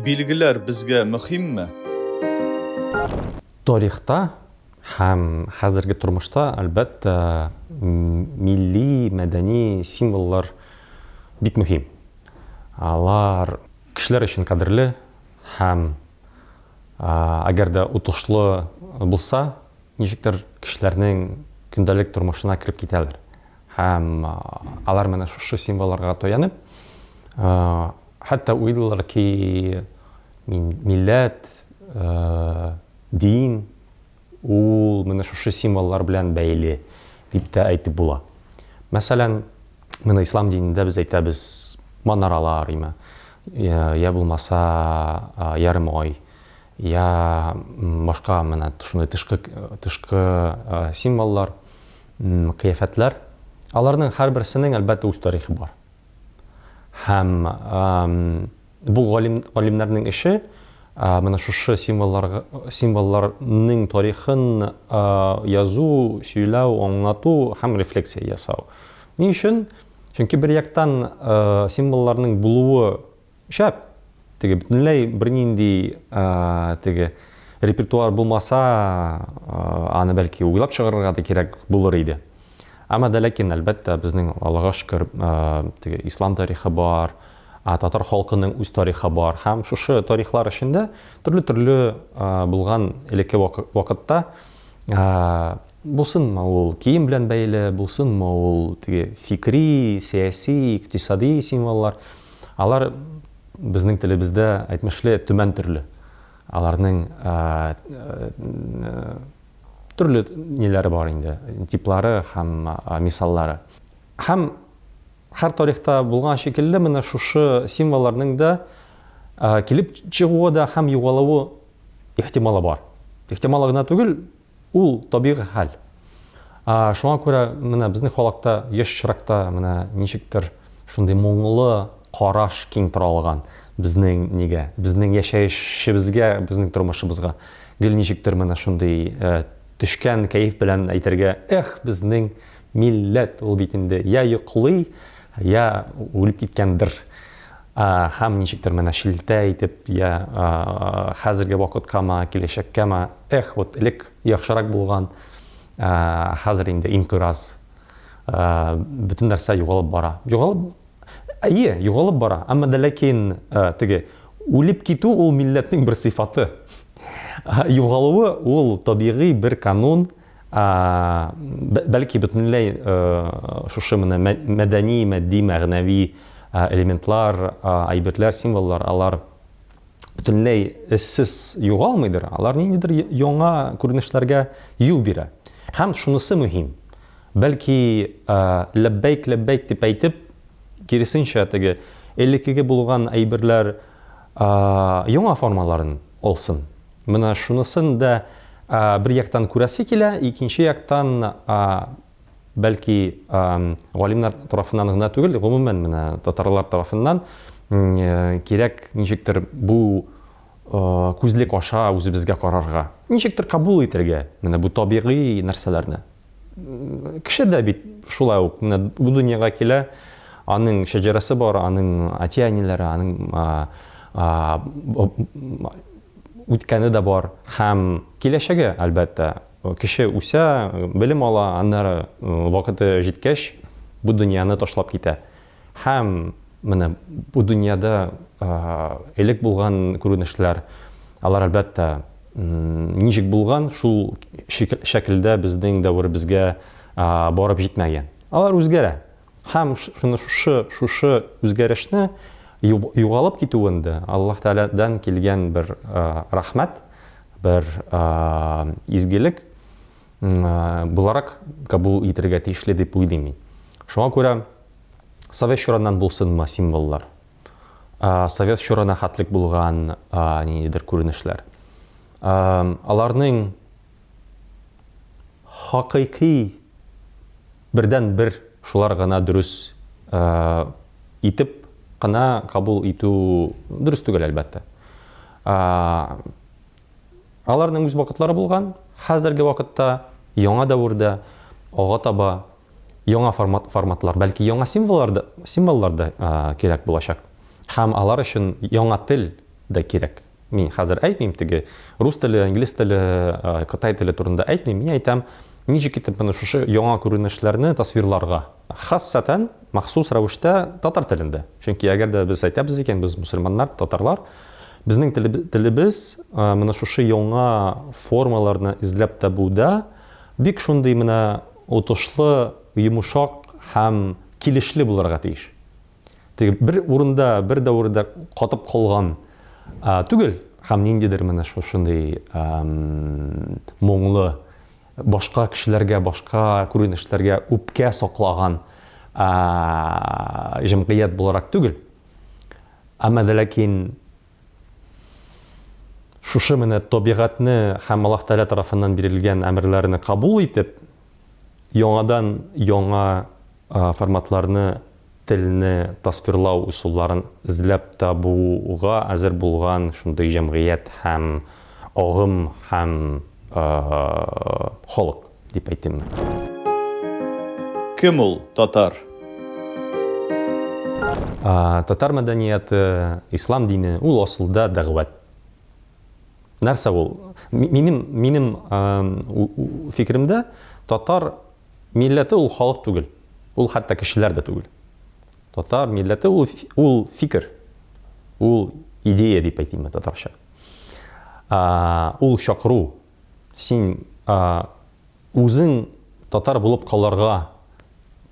Билгеләр безгә мөһимме? Тарихта һәм хәзерге тормышта, әлбәттә, милли, мәдәни символлар бик мөһим. Алар кешеләр өчен кадерле һәм әгәр дә отышлы булса, ничектер кешеләрнең көндәлек тормышына кереп китәләр. Һәм алар менә шушы символларга таянып, хәтта уйлыйлар ки, милләт, дин ул менә шушы символлар белән бәйле дип тә әйтеп була. Мәсәлән, менә ислам динендә без әйтәбез манаралар, име, я булмаса ярым ай, я башка менә шундый тышкы тышкы символлар. Кыяфәтләр. Аларның һәрберсенең, әлбәттә, үз тарихы бар. Һәм бу галим, галимнәрнең эше менә шушы символлар, символларның тарихын язу, сөйләү, аңлату һәм рефлексия ясау. Ни өчен? Чөнки бер яктан символларның булуы Шәп! Теге бөтенләй бернинди теге репертуар булмаса, аны бәлки уйлап чыгарырга да кирәк булыр иде. Әмма дә ләкин, әлбәттә, безнең Аллага шөкер, теге ислам тарихы бар, татар халкының үз тарихы бар. Һәм шушы тарихлар эчендә төрле-төрле булган элекке вакытта булсынмы ул кием белән бәйле, булсынмы ул теге фикри, сәяси, икътисади символлар, Алар безнең телебездә әйтмешли төмән төрле. Аларның төрле ниләре бар инде, типлары һәм мисаллары. Һәм һәр тарихта булган шикелле менә шушы символларның да килеп чыгуы да һәм югалуы ихтималы бар. Ихтималы гына түгел, Ул табигый хәл. Шуңа күрә менә безнең халыкта еш очракта менә ничектер шундый моңлы караш киң таралган безнең нигә, безнең яшәешебезгә, безнең тормышыбызга. Гел ничектер менә шундый төшкән кәеф белән әйтергә, эх, безнең милләт ул бит инде я йоклый, я үлеп киткәндер. Һәм ничектер менә шелтә итеп, я хәзерге вакыткамы, киләчәккәме, эх, вот элек яхшырак булган, хәзер инде инкыйраз. Бөтен нәрсә югалып бара. Югалып, әйе, югалып бара. Әмма дә ләкин теге үлеп китү ул милләтнең бер сыйфаты. Югалуы ул табигый бер канун, Бәлки бөтенләй шушы менә мәдәни, матди, мәгънәви элементлар, әйберләр, символлар, алар бөтенләй эзсез югалмыйдыр, алар ниндидер яңа күренешләргә юл бирә. Һәм шунысы мөһим, бәлки ләббәйк, ләббәйк дип әйтеп, киресенчә теге элеккеге булган әйберләр яңа формаларын алсын. Менә шунысын да бер яктан күрәсе килә, икенче яктан, бәлки, галимнәр тарафыннан гына түгел, гомумән менә татарлар тарафыннан кирәк ничектер бу күзлек аша үзебезгә карарга, ничектер кабул итәргә менә бу табигый нәрсәләрне. Кеше дә бит шулай ук менә бу дөньяга килә, аның шәҗәрәсе бар, аның әти-әниләре, аның үткәне дә бар һәм киләчәге, әлбәттә. Кеше үсә, белем ала, аннары вакыты җиткәч, бу дөньяны ташлап китә. Һәм менә бу дөньяда элек булган күренешләр, алар, әлбәттә, ничек булган, шул шәкелдә безнең дәверебезгә барып җитмәгән. Алар үзгәрә. Һәм шуны шушы шушы үзгәрешне югалып китүен дә Аллаһ Тәгаләдән килгән бер рәхмәт, бер изгелек буларак кабул итергә тиешле дип уйлыйм мин. Шуңа күрә совет чорыннан булсынмы символлар, совет чорына хәтлек булган ниндидер күренешләр. Аларның хакыйкый бердән бер шулар гына дөрес итеп кына кабул итү дөрес түгел, әлбәттә. Аларның үз вакытлары булган, хәзерге вакытта, яңа дәвердә, алга таба яңа формат, форматлар, бәлки яңа символлар да, символлар да кирәк булачак. Һәм алар өчен яңа тел, дә кирәк. Мин хәзер әйтмим теге рус теле, инглиз теле, кытай теле турында әйтмим. Мин әйтәм, ничек итеп менә шушы яңа күренешләрне тасвирларга. Хассатән, махсус рәвештә татар телендә. Чөнки әгәр дә без әйтәбез икән, без мусульманнар, татарлар, безнең телебез менә шушы яңа формаларны эзләп табуда бик шундый менә отышлы, йомшак һәм килешле булырга тиеш. Теге бер урында, бер дәвердә катып калган түгел, һәм ниндидер менә шушындый моңлы, башка кешеләргә, башка күренешләргә үпкә саклаган җәмгыять буларак түгел. Әмма дә ләкин шушы менә табигатьне һәм Аллаһ Тәгалә тарафыннан бирелгән әмерләрне кабул итеп, яңадан яңа форматларны, телне тасвирлау ысулларын эзләп табуга әзер булган шундый җәмгыять һәм агым һәм халык дип әйтимме. Кем ул татар? Татар мәдәнияте, ислам дине, ул асылда дәгъват. Нәрсә ул? Минем, минем фикеремдә, татар милләте ул халык түгел. Ул хәтта кешеләр дә түгел. Татар милләте ул, ул фикер. Ул идея дип әйтимме татарча. Ул чакыру. Син үзең татар булып калырга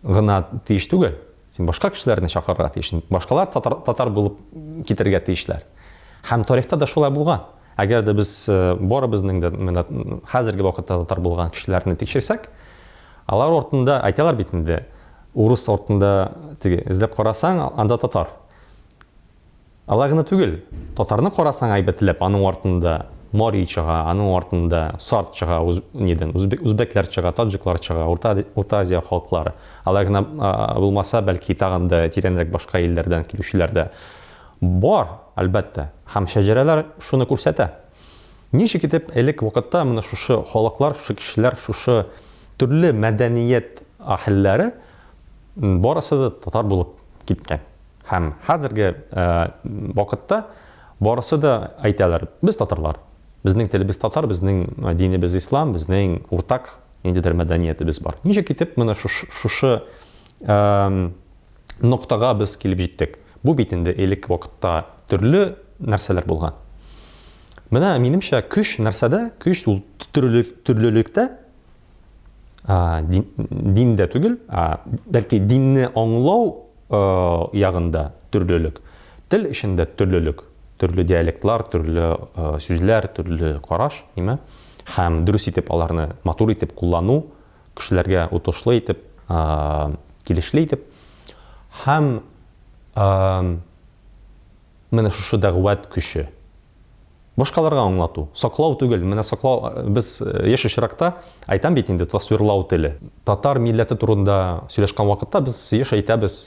гына тиеш түгел. Син башка кешеләрне чакырырга тиеш. Башкалар татар, татар булып китергә тиешләр. Һәм тарихта да шулай булган. Әгәр дә без э, барыбызның да менә хәзерге вакытта татар булган кешеләрне тикшерсәк, алар артында әйтәләр бит инде, урыс артында теге эзләп карасаң, анда татар. Алай гына түгел, татарны карасаң әйбәтләп, аның артында мари чыга, аның артында сарт чыга, уз, нидән, үзбек, үзбәкләр чыга, таҗиклар чыга, Урта, Урта Азия халыклары. Алай гына булмаса, бәлки тагын да тирәнрәк башка илләрдән килүчеләр дә бар, әлбәттә. Һәм шәҗәрәләр шуны күрсәтә. Ничек итеп элек вакытта менә шушы халыклар, шушы кешеләр, шушы төрле мәдәният әһелләре барысы да татар булып киткән. Һәм хәзерге вакытта барысы да әйтәләр, без татарлар. Безнең телебез татар, безнең динебез ислам, безнең уртак ниндидер мәдәниятебез бар. Ничек итеп менә шушы ноктага без килеп җиттек? Бу бит инде элек вакытта төрле нәрсәләр булган. Менә минемчә көч нәрсәдә? Көч ул төрлелектә, диндә түгел, бәлки динне аңлау ягында төрлелек, тел эчендә төрлелек, төрле диалектлар, төрле сүзләр, төрле караш, ниме, һәм дөрес итеп аларны матур итеп куллану, кешеләргә отышлы итеп, килешле итеп, һәм менә шушы дәгъват көче. Башкаларга аңлату. Саклау түгел. Менә саклау, без еш очракта, әйтәм бит инде, тасвирлау теле. Татар милләте турында сөйләшкән вакытта без еш әйтәбез,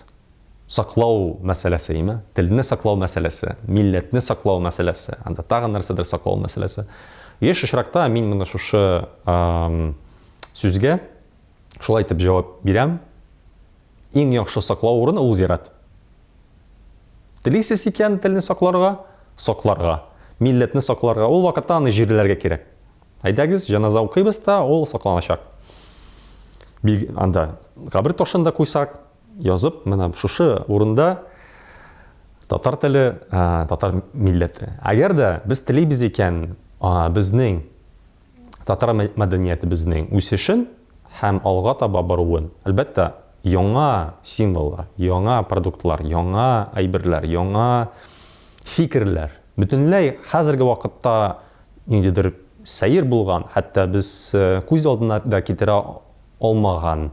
саклау мәсьәләсе, име? Телне саклау мәсьәләсе, милләтне саклау мәсьәләсе, анда тагын нәрсәдер саклау мәсьәләсе. Еш очракта мин менә шушы сүзгә шулай итеп җавап бирәм. Иң яхшы саклау урыны ул зират. Телисез икән телне сакларга, сакларга. Милләтне сакларга, ул вакытта аны җирләргә кирәк. Әйдәгез, җеназа укыйбыз та, ул сакланачак. Анда кабер ташын да куйсак, язып, менә шушы урында татар теле, татар милләте. Әгәр дә без телибез икән, безнең татар мәдәниятебезнең үсешен һәм алга таба баруын, әлбәттә, яңа символлар, яңа продуктлар, яңа әйберләр, яңа фикерләр. Бөтенләй хәзерге вакытта ниндидер сәер булган, хәтта без күз алдына да китерә алмаган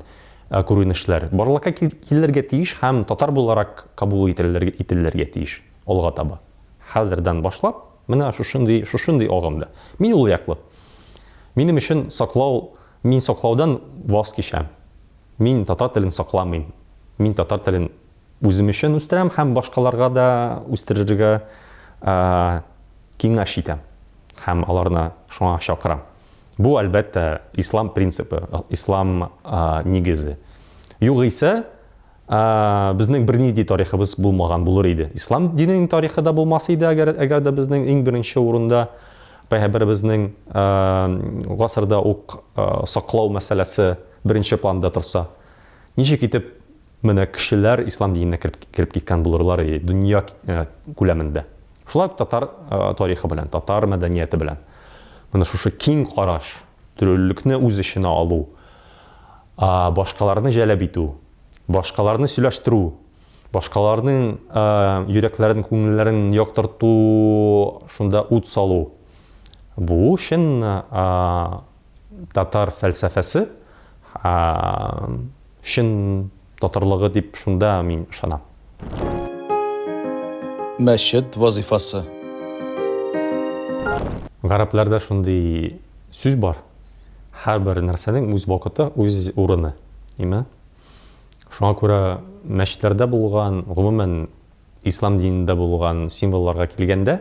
күренешләр барлыкка килергә тиеш һәм татар буларак кабул ителергә тиеш алга таба. Хәзердән башлап, менә шушындый, шушындый агымда. Мин ул яклы. Минем өчен саклау, мин саклаудан ваз кичәм. Мин татар телен сакламыйм. Мин татар телен үзем өчен үстерәм һәм башкаларга да үстерергә киңәш итәм. Һәм аларны шуңа чакырам. Бу, әлбәттә, ислам принципы, ислам нигезе. Югыйсә, Безнең бернинди тарихыбыз булмаган булыр иде. Ислам диненең тарихы да булмас иде, әгәр, әгәр дә безнең иң беренче урында пәйгамбәребезнең гасырда ук саклау мәсьәләсе беренче планда торса. Ничек итеп менә кешеләр ислам диненә кереп, кереп киткән булырлар иде дөнья күләмендә. Шулай ук татар тарихы белән, татар мәдәнияте белән. Менә шушы киң караш, төрлелекне үз эченә алу, башкаларны җәлеп итү, башкаларны сөйләштерү, башкаларның йөрәкләрен, күңелләрен яктырту, шунда ут салу. Бу чын татар фәлсәфәсе, чын татарлыгы дип шунда мин ышанам. Мәчет вазыйфасы. Гарәпләрдә шундый сүз бар, Һәрбер нәрсәнең үз вакыты, үз урыны, име? Шуңа күрә мәчетләрдә булган, гомумән, ислам динендә булган символларга килгәндә,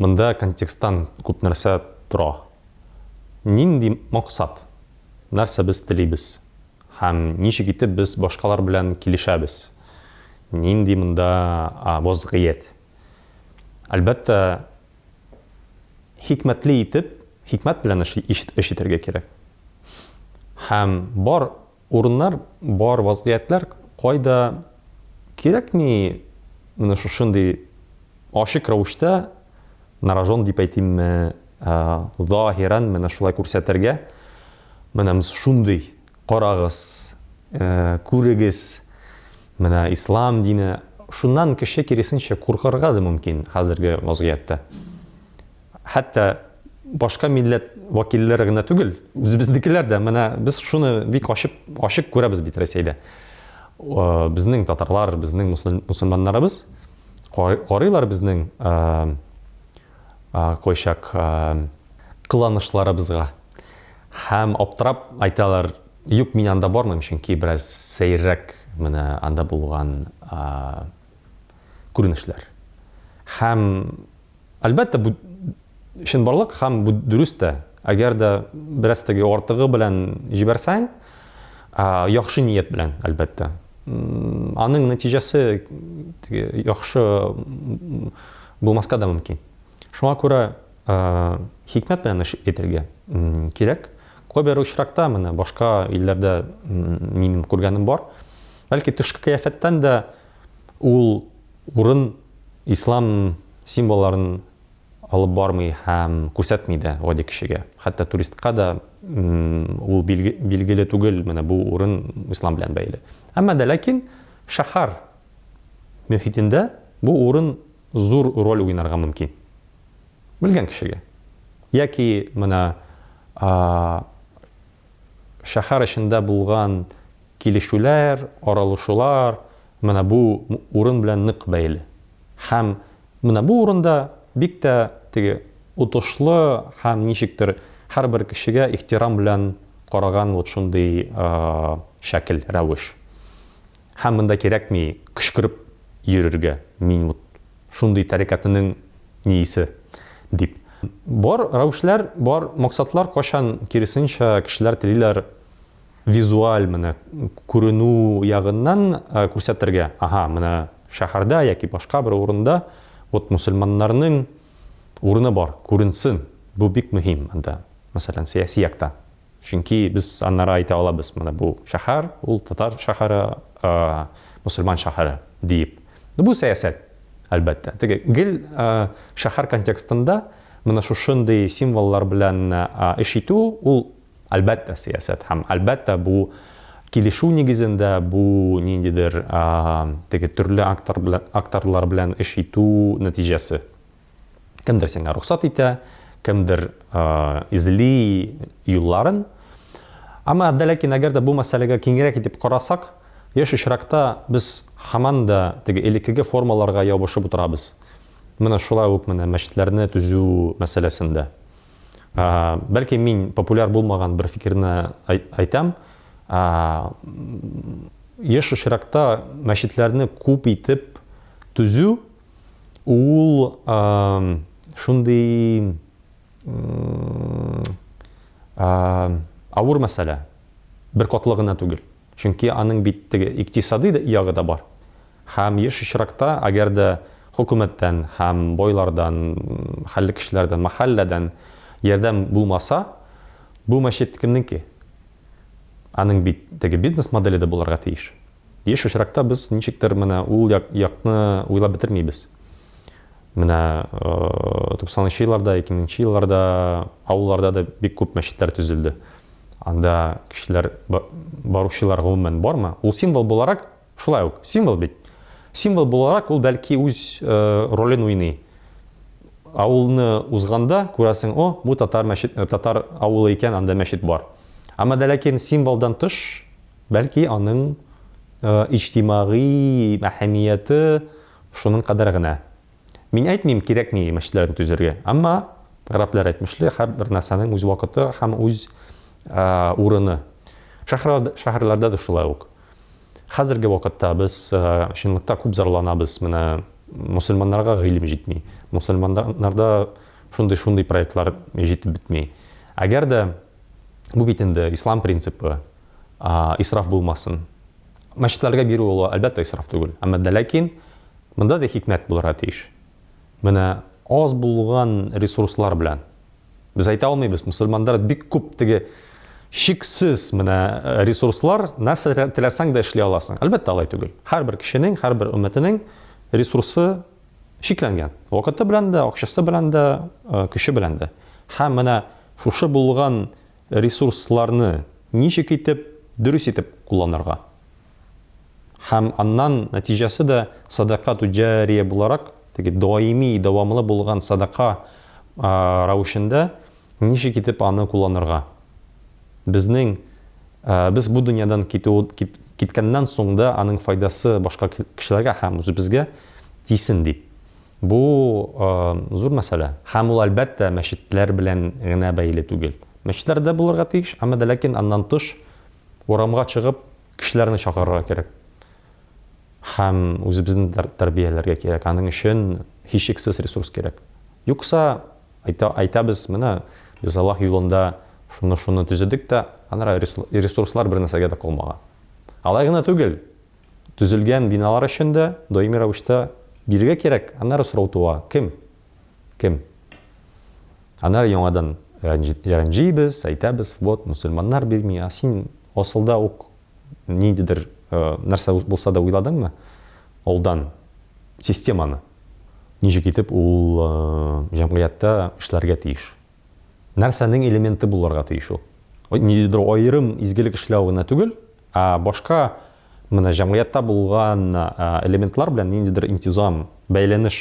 монда контексттан күп нәрсә тора. Нинди максат? Нәрсә без телибез? Һәм ничек итеп без башкалар белән килешәбез? Нинди монда вазгыять? Әлбәттә, хикмәтле итеп, хикмәт белән эш, эш итәргә кирәк. Һәм бар урыннар, бар вазгыятьләр, кайда кирәкми менә шушындый ачык рәвештә на рожон дип әйтимме, заһирән менә шулай күрсәтергә, менә без шундый, карагыз, күрегез, менә ислам дине. Шуннан кеше киресенчә куркырга да мөмкин хәзерге вазгыятьтә. Хәтта башка милләт вәкилләре генә түгел, үзебезнекеләр дә, менә без шуны бик ачып, ачык күрәбез бит Рәсәйдә. Безнең татарлар, безнең мусульманнарыбыз карыйлар безнең кайчак кыланышларыбызга һәм аптырап әйтәләр, Юк, мин анда бармыйм, чөнки бераз сәеррәк менә анда булган күренешләр. Һәм, әлбәттә, бу чынбарлык һәм бу дөрес тә. Әгәр дә бераз теге артыгы белән җибәрсәң, яхшы ният белән, әлбәттә, аның нәтиҗәсе теге яхшы булмаска да мөмкин. Шуңа күрә хикмәт белән эш итәргә кирәк. Кайбер очракта менә башка илләрдә минем күргәнем бар. Бәлки тышкы кыяфәттән дә ул урын ислам символларын алып бармый һәм күрсәтми дә гади кешегә. Хәтта туристка да ул билгеле түгел, менә бу урын ислам белән бәйле. Әмма дә ләкин шәһәр мөхитендә бу урын зур роль уйнарга мөмкин. Белгән кешегә. Яки менә шәһәр эчендә булган килешүләр, аралашулар менә бу урын белән нык бәйле. Һәм менә бу урында бик тә теге отышлы һәм ничектер һәрбер кешегә ихтирам белән караган вот шундый шәкел, рәвеш. Һәм монда кирәкми кычкырып йөрергә, мин вот шундый тарикатының ниесе дип. Бар рәвешләр, бар максатлар, кайчан киресенчә кешеләр телиләр визуаль менә күренү ягыннан күрсәтергә. Ага, менә шәһәрдә яки башка бер урында вот мөселманнарның урыны бар, күренсен. Бу бик мөһим анда, мәсәлән, сәяси якта. Чөнки без аннары әйтә алабыз, менә бу шәһәр, ул татар шәһәре, мөселман шәһәре диеп. Ну, бу сәясәт, әлбәттә. Теге гел шәһәр контекстында менә шушындый символлар белән эш итү, ул әлбәттә сәясәт һәм әлбәттә бу килешү нигезендә, бу ниндидер теге төрле актор белән, акторлар белән эш итү нәтиҗәсе. Кемдер сиңа рөхсәт итә, кемдер эзли юлларын. Әмма дә ләкин әгәр дә бу мәсьәләгә киңрәк итеп карасак, еш очракта без һаман да теге элеккеге формаларга ябышып утырабыз. Менә шулай ук менә мәчетләрне төзү мәсьәләсендә. Бәлки мин популяр булмаган бер фикерне әйтәм. Еш очракта мәчетләрне күп итеп төзү Ул шундый авыр мәсьәлә. Бер катлы гына түгел. Чөнки аның бит теге икътисадый ягы да бар. Һәм еш очракта, әгәр дә хөкүмәттән һәм байлардан, хәлле кешеләрдән, мәхәлләдән ярдәм булмаса, бу мәчет кемнеке? Аның бит теге бизнес моделе дә булырга тиеш. Еш очракта без ничектер менә ул як, якны уйлап бетермибез. Менә 90 нчы елларда, 2000 нче елларда авылларда да бик күп мәчетләр төзелде. Анда кешеләр баручылар гомумән бармы? Ул символ буларак шулай ук, символ бит. Символ буларак ул бәлки үз ролен уйный. Авылны узганда күрәсең, о, бу татар мәчет, татар авылы икән, анда мәчет бар. Әмма дә ләкин символдан тыш, бәлки аның иҗтимагый әһәмияте шуның кадәр генә. Мин әйтмим, кирәкми мәчетләрне төзергә. Әмма, гарәпләр әйтмешли, һәрбер нәрсәнең үз вакыты һәм үз урыны. Шәһәрләрдә дә шулай ук. Хәзерге вакытта без чынлыкта күп зарланабыз, менә мөселманнарга гыйлем җитми, мөселманнарда шундый-шундый проектлар җитеп бетми. Әгәр дә бу бит инде ислам принципы, исраф булмасын. Мәчетләргә бирү ул, әлбәттә, исраф түгел. Әмма дә ләкин монда да хикмәт булырга тиеш. Менә аз булган ресурслар белән без әйтә алмыйбыз, мөселманнар бик күп теге чиксез менә э, ресурслар, нәрсә теләсәң дә эшли аласың. Әлбәттә, алай түгел. Һәрбер кешенең, һәрбер өммәтенең ресурсы чикләнгән. Вакыты белән дә, акчасы белән дә, э, көче белән дә. Һәм менә шушы булган ресурсларны ничек итеп дөрес итеп кулланырга? Һәм аннан нәтиҗәсе дә садакату җария буларак, теге даими, дәвамлы булган садака рәвешендә ничек итеп аны кулланырга? Безнең без бу дөньядан китү киткәннән соң да аның файдасы башка кешеләргә һәм үзебезгә тисен дип. Бу зур мәсьәлә. Һәм ул, әлбәттә, мәчетләр белән генә бәйле түгел. Мәчетләр дә булырга тиеш, әмма дә ләкин аннан тыш урамга чыгып кешеләрне чакырырга кирәк. Һәм үзебезне тәрбияләргә кирәк. Аның өчен һичшиксез ресурс кирәк. Юкса, әйтә, әйтәбез, менә без Аллаһ юлында шуны-шуны төзедек тә, аннары ресурслар бер нәрсәгә дә калмаган. Алай гына түгел, Төзелгән биналар өчен дә даими рәвештә бирергә кирәк, аннары сорау туа, кем? Кем? Аннары яңадан рәнҗибез, әйтәбез, вот, мөселманнар бирми, ә син асылда ук ниндидер нәрсә булса да уйладыңмы? Алдан системаны. Ничек итеп ул җәмгыятьтә эшләргә тиеш? Нәрсәнең элементы булырга тиеш ул? Ниндидер аерым изгелек эшләү генә түгел, ә башка менә җәмгыятьтә булган элементлар белән ниндидер интизам, бәйләнеш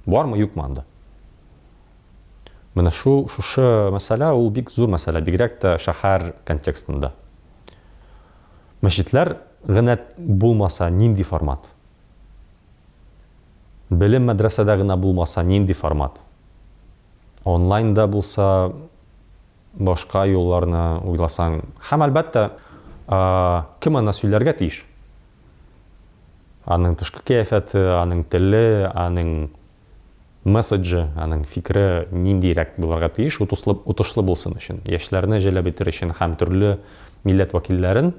бармы, юкмы анда? Менә шу, шушы мәсьәлә ул бик зур мәсьәлә, бигрәк тә шәһәр контекстында. Мәчетләр генә булмаса, нинди формат? Белем мәдрәсәдә генә булмаса, нинди формат? Онлайн да булса, башка юлларны уйласаң. Һәм, әлбәттә, кем аны сөйләргә тиеш? Аның тышкы кыяфәте, аның теле, аның месседжы, аның фикере ниндирәк булырга тиеш, отышлы, отышлы булсын өчен, яшьләрне җәлеп итер өчен һәм төрле милләт вәкилләрен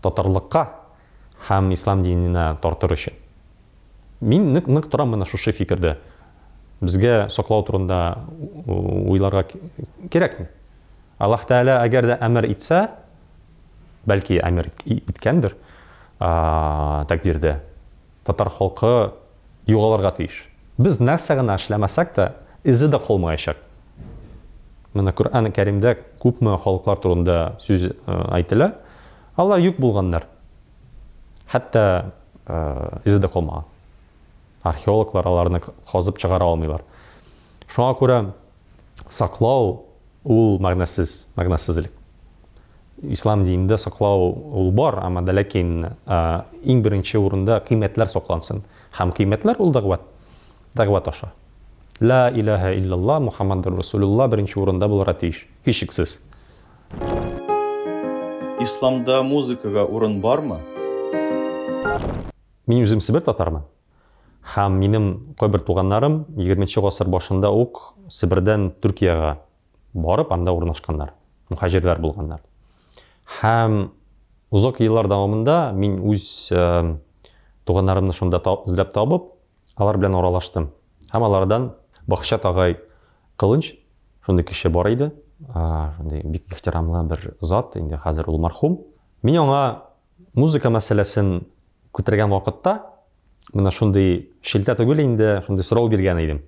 татарлыкка һәм ислам диненә тартыр өчен. Мин нык нык торам менә шушы фикердә. Безгә саклау турында уйларга кирәкми. Аллаһ Тәгалә әгәр дә әмер итсә, бәлки әмер иткәндер, тәкъдирдә, татар халкы югалырга тиеш. Без нәрсә генә эшләмәсәк тә, эзе дә калмаячак. Менә Коръән Кәримдә күпме халыклар турында сүз әйтелә, алар юк булганнар. Хәтта эзе дә калмаган. Археологлар аларны казып чыгара алмыйлар. Шуңа күрә саклау ул мәгънәсез, мәгънәсезлек. Ислам динендә саклау ул бар, әмма дә ләкин иң беренче урында кыйммәтләр саклансын. Һәм кыйммәтләр ул дәгъват. Дәгъват аша. Ла илаһа иллаллаһ Мухаммадур Расулуллаһ беренче урында булырга тиеш, һичшиксез. Исламда музыкага урын бармы? Мин үзем Себер татармын. Һәм минем кайбер туганнарым 20 гасыр башында ук Себердән Төркиягә барып, анда урнашканнар. Мөхаҗирләр булганнар. Һәм Озак еллар дәвамында мин үз туганнарымны шунда эзләп табып, алар белән аралаштым. Һәм алардан Бахчат агай Кылынч, шундый кеше бар иде, шундый бик ихтирамлы бер зат, инде хәзер ул мәрхүм. Мин аңа музыка мәсьәләсен күтәргән вакытта, менә шундый шелтә түгел инде, шундый сорау биргән идем.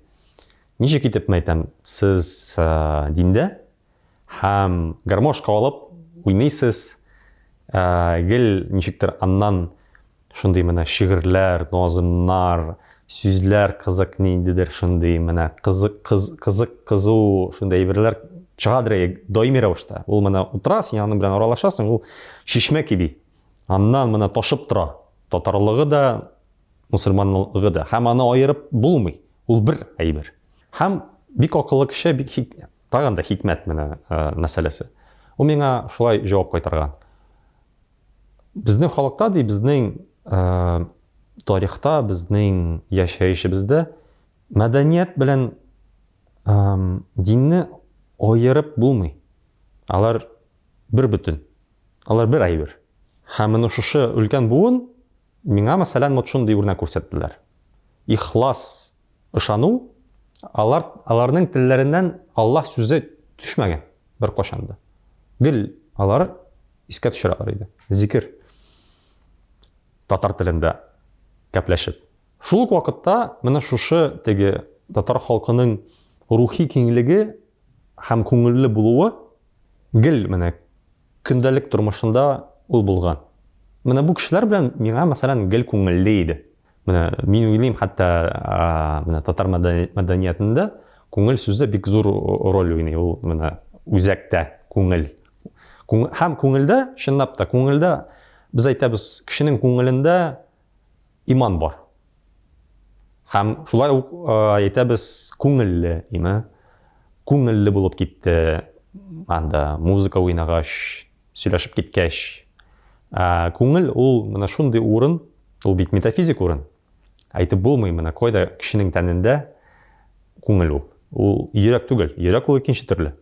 Ничек итеп, мәйтәм, сез диндә һәм гармошка алып уйныйсыз, гел ничектер аннан шундый менә шигырьләр, назымнар, сүзләр кызык ниндидер шундый менә кызык, кыз, кызык, кызу шундый әйберләр чыгадыр даими рәвештә. Ул менә утыра, син аның белән аралашасың, ул чишмә кеби. Аннан менә ташып тора. Татарлыгы да, мусульманлыгы да. Һәм аны аерып булмый. Ул бер әйбер. Һәм бик акыллы кеше, бик тагын да хикмәт менә мәсьәләсе. Ул миңа шулай җавап кайтарган. Безнең халыкта ди, безнең тарихта, безнең яшәешебездә мәдәният белән динне аерып булмый. Алар бер бөтен. Алар бер әйбер. Һәм менә шушы өлкән буын миңа, мәсәлән, вот шундый үрнәк күрсәттеләр. Ихлас ышану, алар, аларның телләреннән Аллаһ сүзе төшмәгән беркайчан да. Гел алар искә төшерәләр иде. Зикер. Татар телендә кәпләшеп. Шул ук вакытта менә шушы теге татар халкының рухи киңлеге һәм күңелле булуы гел менә көндәлек тормышында ул булган. Менә бу кешеләр белән миңа, мәсәлән, гел күңелле иде. Менә мин уйлыйм, хәтта менә татар мәдәниятендә күңел сүзе бик зур роль уйный. Ул менә үзәктә күңел. Һәм күңелдә, чынлап та, күңелдә без әйтәбез, кешенең күңелендә иман бар. Һәм шулай ук әйтәбез, күңелле, име? Күңелле булып китте. Анда музыка уйнагач, сөйләшеп киткәч. Ә, күңел ул менә шундый урын, ул бит метафизик урын. Әйтеп булмый, менә кайда кешенең тәнендә күңел ул. Ул йөрәк түгел, йөрәк ул икенче төрле.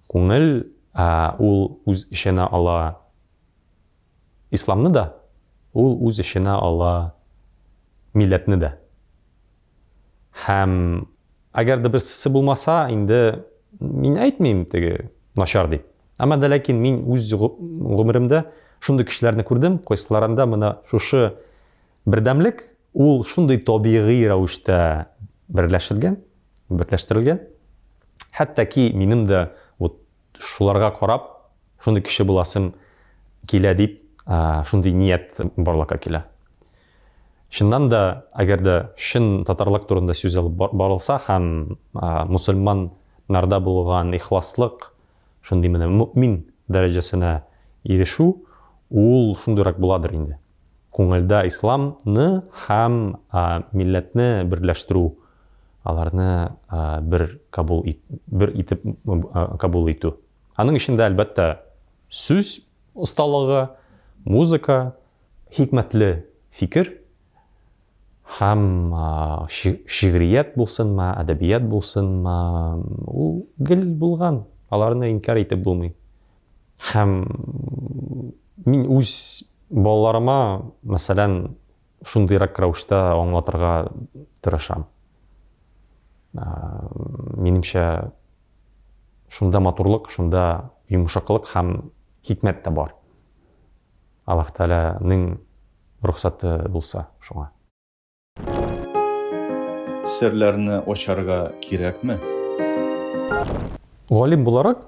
Күңел ә, ул үз эченә ала исламны да, ул үз эченә ала милләтне дә. Һәм әгәр дә берсесе булмаса, инде мин әйтмим теге начар дип. Әмма дә ләкин мин үз гомеремдә шундый кешеләрне күрдем, кайсыларында менә шушы бердәмлек ул шундый табигый рәвештә берләшелгән, берләштерелгән. Хәтта ки минем дә вот шуларга карап шундый кеше буласым килә дип, шундый ният барлыкка килә. Чыннан да, әгәр дә чын татарлык турында сүз алып барылса һәм мусульманнарда булган ихласлык, шундый менә мөэмин дәрәҗәсенә ирешү, ул шундыйрак буладыр инде. Күңелдә исламны һәм милләтне берләштерү, аларны бер кабул ит, бер итеп кабул итү. Аның эчендә, әлбәттә, сүз осталыгы, музыка, Хикмәтле фикер һәм шигърият булсынмы, әдәбият булсынмы, ул гел булган. Аларны инкяр итеп булмый. Һәм мин үз балаларыма, мәсәлән, шундыйрак рәвештә аңлатырга тырышам. Минемчә, шунда матурлык, шунда йомшаклык һәм хикмәт тә бар. Аллаһ Тәгаләнең рөхсәте булса шуңа. Серләрне ачарга кирәкме? Галим буларак,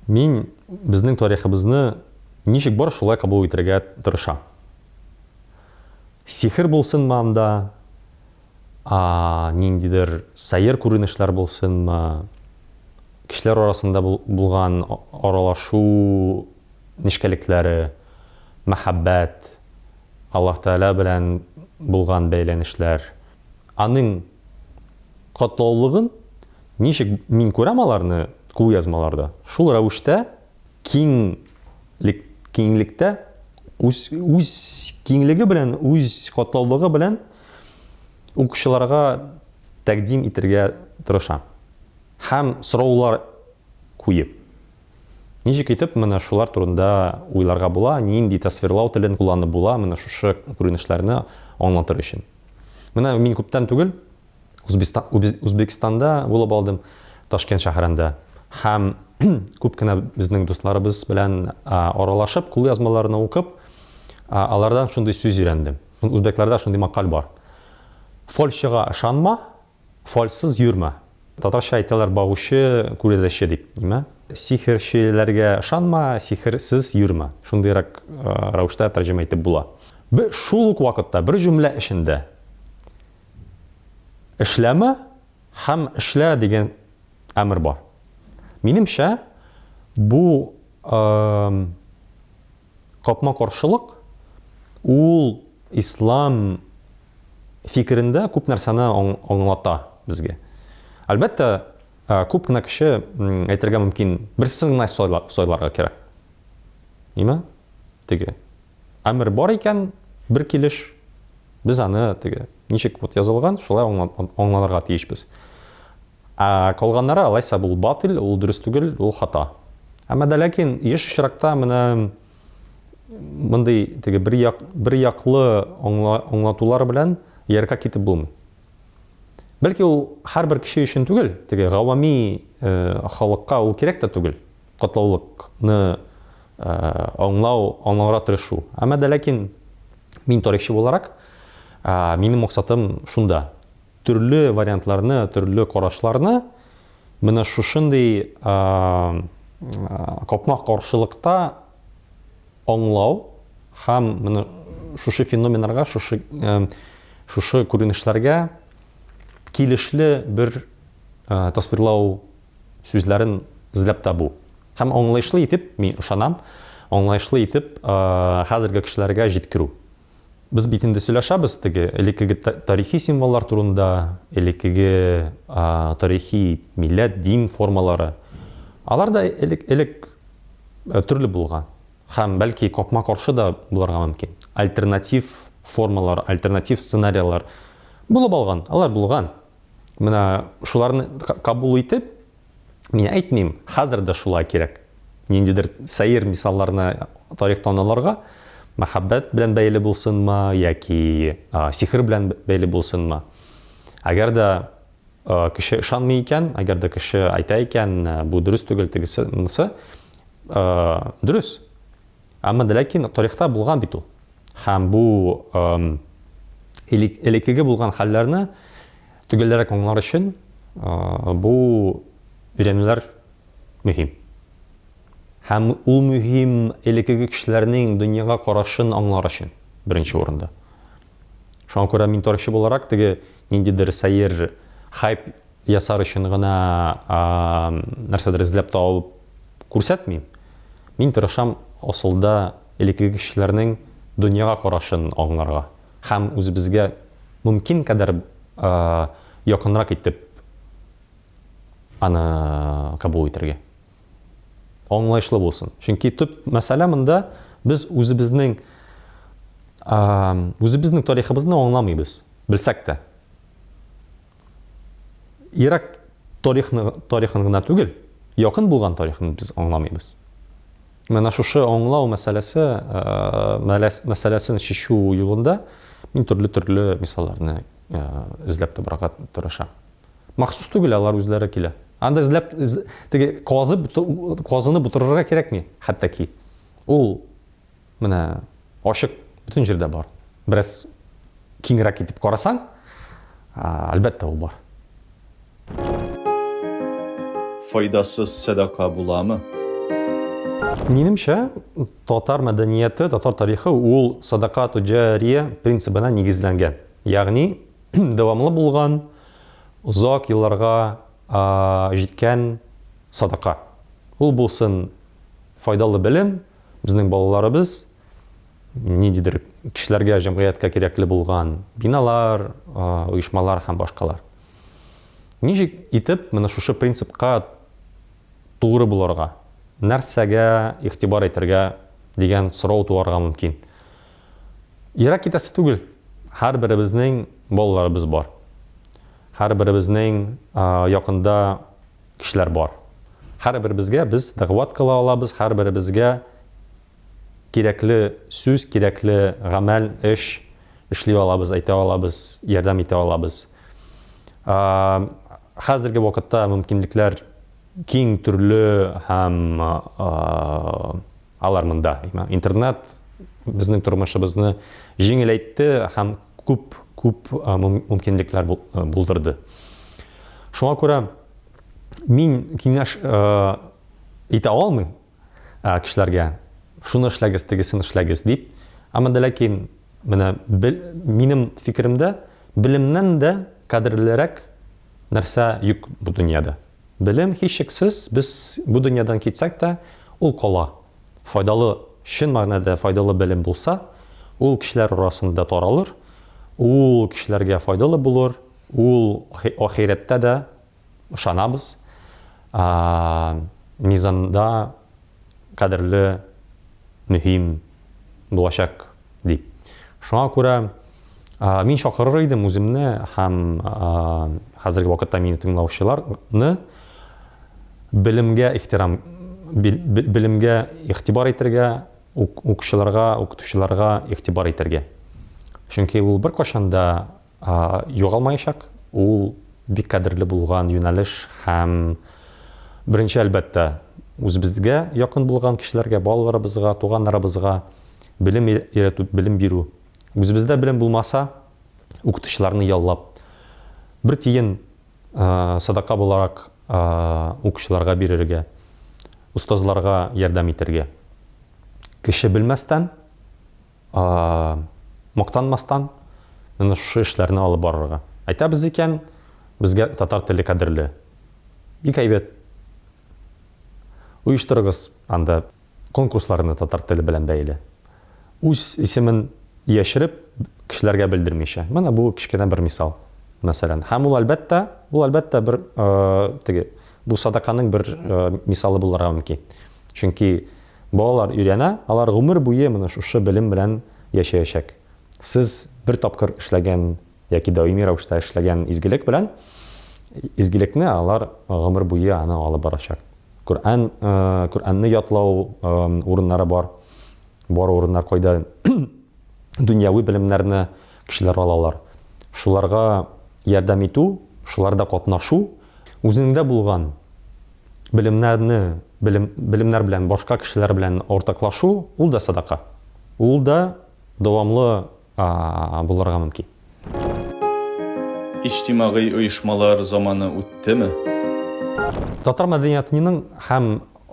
мин безнең тарихыбызны ничек бар шулай кабул итәргә тырышам. Сихер булсынмы анда, ниндидер сәер күренешләр булсынмы, кешеләр арасында булган аралашу нечкәлекләре, мәхәббәт, Аллаһ Тәгалә белән булган бәйләнешләр, аның катлаулыгын ничек мин күрәм аларны кулъязмаларда, шул рәвештә киң киңлектә үз, үз киңлеге белән, үз катлаулыгы белән укучыларга тәкъдим итергә тырышам. Һәм сораулар куеп. Ничек итеп менә шулар турында уйларга була, нинди тасвирлау телен кулланып була менә шушы күренешләрне аңлатыр өчен? Менә мин күптән түгел Үзбекстанда булып алдым, Ташкент шәһәрендә. Һәм күп кенә безнең дусларыбыз белән аралашып, кулъязмаларны укып, алардан шундый сүз өйрәндем. Үзбәкләрдә шундый макаль бар. Фольчыга ышанма, фальсыз йөрмә. Татарча әйтәләр багучы, күрәзәче дип, ниме? Сихерчеләргә ышанма, сихерсез йөрмә. Шундыйрак рәвештә тәрҗемә итеп була. Бер шул ук вакытта бер җөмлә эчендә эшләмә һәм эшлә дигән әмер бар. Минемчә, бу капма-каршылык ул ислам фикерендә күп нәрсәне аңлата безгә. Әлбәттә, күп кенә кеше әйтергә мөмкин, берсен генә сайларга кирәк. Ниме? Теге. Әмер бар икән, бер килеш, без аны теге ничек вот язылган, шулай аңланырга тиешбез. Ә калганнары алайса бул батил, ул дөрес түгел, ул хата. Әмма дә ләкин еш очракта менә мондый теге бер як бер яклы аңлатулар белән еракка китеп булмый. Бәлки ул һәрбер кеше өчен түгел, теге гавами халыкка ул кирәк тә түгел. Катлаулыкны аңлау, аңларга тырышу. Әмма дә ләкин мин тарихчы буларак, минем максатым шунда. Төрле вариантларны, төрле карашларны менә шушындый капма-каршылыкта аңлау һәм менә шушы феноменнарга, шушы шушы күренешләргә килешле бер тасвирлау сүзләрен эзләп табу. Һәм аңлаешлы итеп, мин ышанам, аңлаешлы итеп хәзерге кешеләргә җиткерү. Без бит инде сөйләшәбез теге элеккеге тарихи символлар турында, элеккеге тарихи милләт, дин формалары. Алар да элек элек төрле булган. Һәм бәлки капма-каршы да булырга мөмкин. Альтернатив формалар, альтернатив сценарийлар булып алган, алар булган. Менә шуларны кабул итеп, Мин әйтмим, хәзер дә шулай кирәк. Ниндидер сәер мисалларны тарихтан алырга, мәхәббәт белән бәйле булсынмы, яки сихер белән бәйле булсынмы. Әгәр дә кеше ышанмый икән, әгәр дә кеше әйтә икән, бу дөрес түгел, тегесе, монысы, дөрес. Әмма дә ләкин тарихта булган бит ул. Һәм бу элеккеге булган хәлләрне төгәлрәк аңлар өчен бу өйрәнүләр мөһим. Һәм ул мөһим элеккеге кешеләрнең дөньяга карашын аңлар өчен беренче урында. Шуңа күрә мин тарихчы буларак теге ниндидер сәер хайп ясар өчен генә нәрсәдер эзләп табып күрсәтмим. Мин тырышам асылда элеккеге кешеләрнең дөньяга карашын аңларга һәм үзебезгә мөмкин кадәр якынрак итеп аны кабул итәргә. Аңлаешлы булсын. Чөнки төп мәсьәлә монда без үзебезнең үзебезнең тарихыбызны аңламыйбыз, белсәк тә. Ерак тарихны, тарихын гына түгел, якын булган тарихын без аңламыйбыз. Менә шушы аңлау мәсьәләсе, мәсьәләсен чишү юлында мин төрле-төрле мисалларны эзләп табарга тырышам. Махсус түгел, алар үзләре килә. Анда эзләп, теге казып, казынып утырырга кирәкми, хәтта ки. Ул Менә ачык бөтен җирдә бар. Бераз киңрәк итеп карасаң, әлбәттә, ул бар. Файдасыз сәдака буламы? Минемчә, татар мәдәнияте, татар тарихы ул садака туҗария принцибына нигезләнгән. Ягъни, дәвамлы булган, озак елларга җиткән садака. Ул булсын файдалы белем, Безнең балаларыбыз ниндидер кешеләргә, җәмгыятькә кирәкле булган биналар, оешмалар һәм башкалар. Ничек итеп менә шушы принципка тугры булырга, нәрсәгә игътибар итәргә дигән сорау туарга мөмкин. Ерак китәсе түгел. Һәрберебезнең балаларыбыз бар. Һәрберебезнең якында кешеләр бар. Һәрберебезгә без дәгъват кыла алабыз, һәрберебезгә кирәкле сүз, кирәкле гамәл, эш эшли алабыз, әйтә алабыз, ярдәм итә алабыз. Хәзерге вакытта мөмкинлекләр киң төрле һәм алар монда. Интернет безнең тормышыбызны җиңеләйтте һәм күп күп мөмкинлекләр булдырды. Шуңа күрә мин киңәш итә алмыйм кешеләргә, шуны эшләгез, тегесен эшләгез дип. Әмма дә ләкин менә минем фикеремдә белемнән дә кадерлерәк нәрсә юк бу дөньяда. Белем, һичшиксез, без бу дөньядан китсәк тә, ул кала. Файдалы, чын мәгънәдә файдалы белем булса, ул кешеләр арасында таралыр, ул кешеләргә файдалы булыр, ул ахирәттә дә, ышанабыз, мизанда кадерле, мөһим булачак дип. Шуңа күрә мин чакырыр идем үземне һәм хәзерге вакытта мине тыңлаучыларны белемгә ихтирам, белемгә игътибар итәргә, укучыларга, укытучыларга игътибар итәргә. Чөнки ул беркайчан да югалмаячак, ул бик кадерле булган юнәлеш һәм беренче, әлбәттә, үзебезгә якын булган кешеләргә, балаларыбызга, туганнарыбызга белем өйрәтү, белем бирү. Үзебездә белем булмаса, укытучыларны яллап, бер тиен садака буларак укучыларга бирергә, остазларга ярдәм итәргә. Кеше белмәстән, мактанмастан, менә шушы эшләрне алып барырга. Әйтәбез икән, безгә татар теле кадерле. Бик әйбәт. Оештырыгыз анда конкурсларны татар теле белән бәйле. Үз исемен яшереп, кешеләргә белдермичә. Менә бу кечкенә бер мисал, мәсәлән. Һәм ул әлбәттә, ул әлбәттә бер теге бу садаканың бер мисалы булырга мөмкин. Чөнки Балалар өйрәнә, алар гомер буе менә шушы белем белән яшәячәк. Сез бер тапкыр эшләгән яки даими рәвештә эшләгән изгелек белән изгелекне алар гомер буе аны алып барачак. Коръән, Коръәнне ятлау урыннары бар. Бар урыннар, кайда дөньяви белемнәрне кешеләр алалар. Шуларга ярдәм итү, шуларда катнашу, үзеңдә булган белемнәрне, белем, белемнәр белән башка кешеләр белән уртаклашу, ул да садака. Ул да дәвамлы булырга мөмкин. Иҗтимагый оешмалар заманы үттеме? Татар мәдәниятының һәм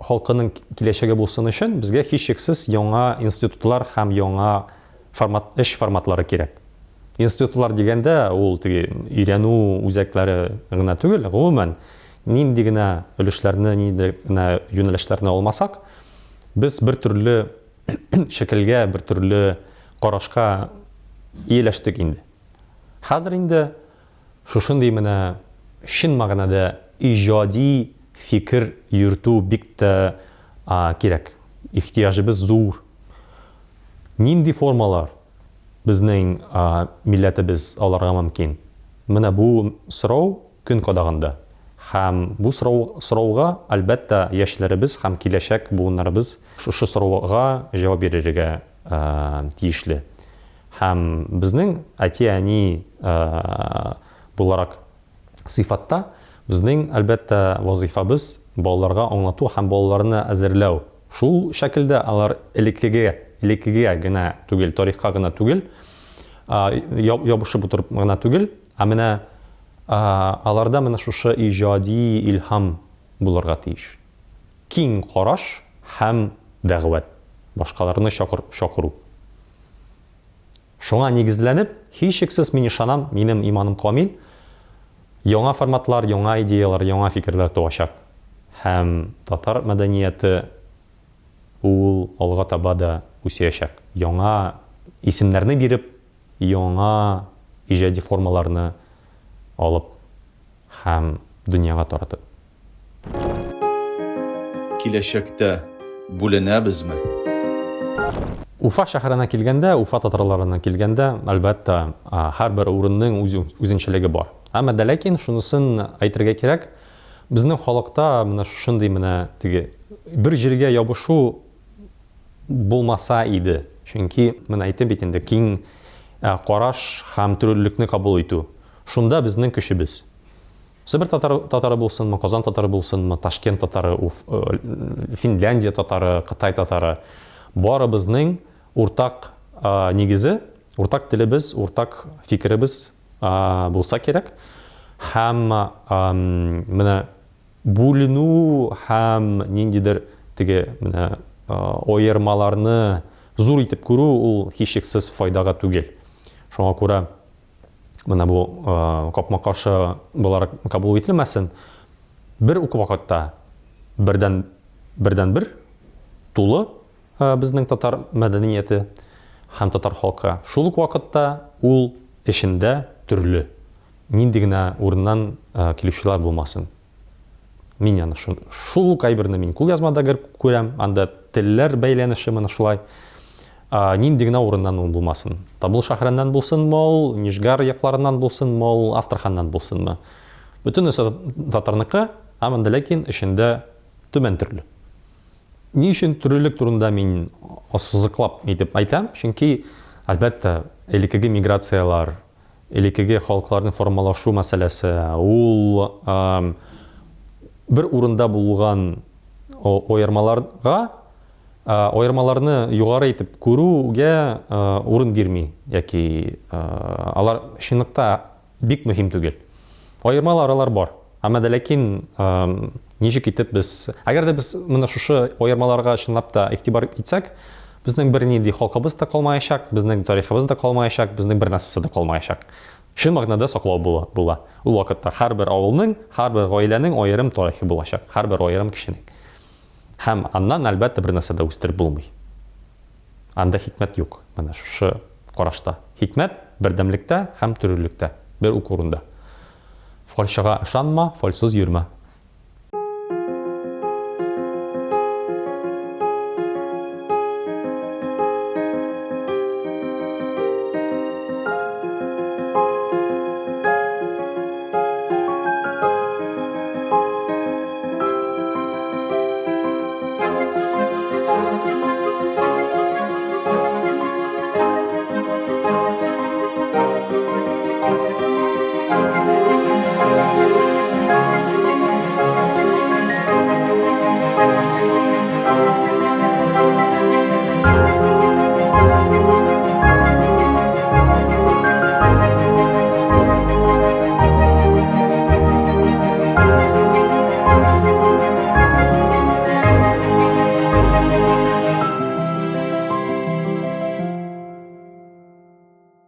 халкының киләчәге булсын өчен безгә һичшиксез яңа институтлар һәм яңа формат, эш форматлары кирәк. Институтлар дигәндә, ул теге өйрәнү үзәкләре генә түгел, гомумән, нинди генә өлешләрне, нинди генә юнәлешләрне алмасак, без бер төрле шәкелгә, бер төрле карашка ияләштек инде. Хәзер инде шушындый менә чын мәгънәдә иҗади фикер йөртү бик тә кирәк. Ихтыяҗыбыз зур. Нинди формалар безнең милләтебез алырга мөмкин? Менә бу сорау көн кадагында. Һәм бу сорау, сорауга, әлбәттә, яшьләребез һәм киләчәк буыннарыбыз шушы сорауга җавап бирергә тиешле. Һәм безнең әти-әни буларак сыйфатта безнең, әлбәттә, вазыйфабыз балаларга аңлату һәм балаларны әзерләү. Шул шәкелдә алар элеккеге, элеккегә генә түгел, тарихка гына түгел, ябышып утырып гына түгел, ә менә аларда менә шушы иҗади илһам булырга тиеш. Киң караш һәм дәгъват, башкаларны чакыру. Шуңа нигезләнеп, һичшиксез мин ышанам, минем иманым камил, яңа форматлар, яңа идеяләр, яңа фикерләр туачак. Һәм татар мәдәнияте ул алга таба да үсәячәк. Яңа исемнәрне биреп, яңа иҗади формаларны алып һәм дөньяга таратып. Киләчәктә бүленәбезме? Уфа шәһәренә килгәндә, Уфа татарларына килгәндә, әлбәттә, һәрбер урынның үз үзенчәлеге бар. Әмма дә ләкин шунысын әйтергә кирәк, Безнең халыкта менә шушындый менә теге бер җиргә ябышу булмаса иде. Чөнки, менә әйттем бит инде, киң караш һәм төрлелекне кабул итү. Шунда безнең көчебез. Себер татар, татары булсынмы, Казан татары булсынмы, Ташкент татары, Уф, Финляндия татары, Кытай татары, барыбызның уртак нигезе, уртак телебез, уртак фикеребез булса кирәк. Һәм менә бүленү һәм ниндидер теге менә аермаларны зур итеп күрү ул һичшиксез файдага түгел. Шуңа күрә менә бу капма-каршы буларак кабул ителмәсен. Бер үк вакытта бердән бердән-бер тулы безнең татар мәдәнияте һәм татар халкы. Шул ук вакытта ул эчендә төрле. Нинди генә урыннан килүчеләр булмасын. Мин аны шул ук әйберне мин кулъязмада гер күрәм, анда телләр бәйләнеше менә шулай. Нинди генә урыннан ул булмасын. Табул шәһәреннән булсынмы ул, Нижгар якларыннан булсынмы ул, Астраханнан булсынмы. Бөтенесе татарныкы, ә монда ләкин эчендә төмән төрле. Ни өчен төрлелек турында мин ассызыклап итеп әйтәм? Чөнки, әлбәттә, элеккеге миграцияләр, элеккеге халыкларның формалашу мәсьәләсе, ул бер урында булган аермаларга, аермаларны югары итеп күрүгә урын бирми яки алар чынлыкта Бик мөһим түгел. Аермалар алар бар. Әмма дә ләкин ничек итеп без, әгәр дә без менә шушы аермаларга чынлап та игътибар итсәк, безнең бернинди халкыбыз да калмаячак, безнең тарихыбыз да калмаячак, безнең бер нәрсәсе дә калмаячак. Чын мәгънәдә саклау була, була. Ул вакытта һәрбер авылның, һәрбер гаиләнең аерым тарихы булачак, һәрбер аерым кешенең. Һәм аннан, әлбәттә, бер нәрсә дә үстереп булмый. Анда хикмәт юк, менә шушы карашта. Хикмәт, бердәмлектә һәм төрлелектә, бер үк урында. Фальшыга ышанма, фальсыз йөрмә.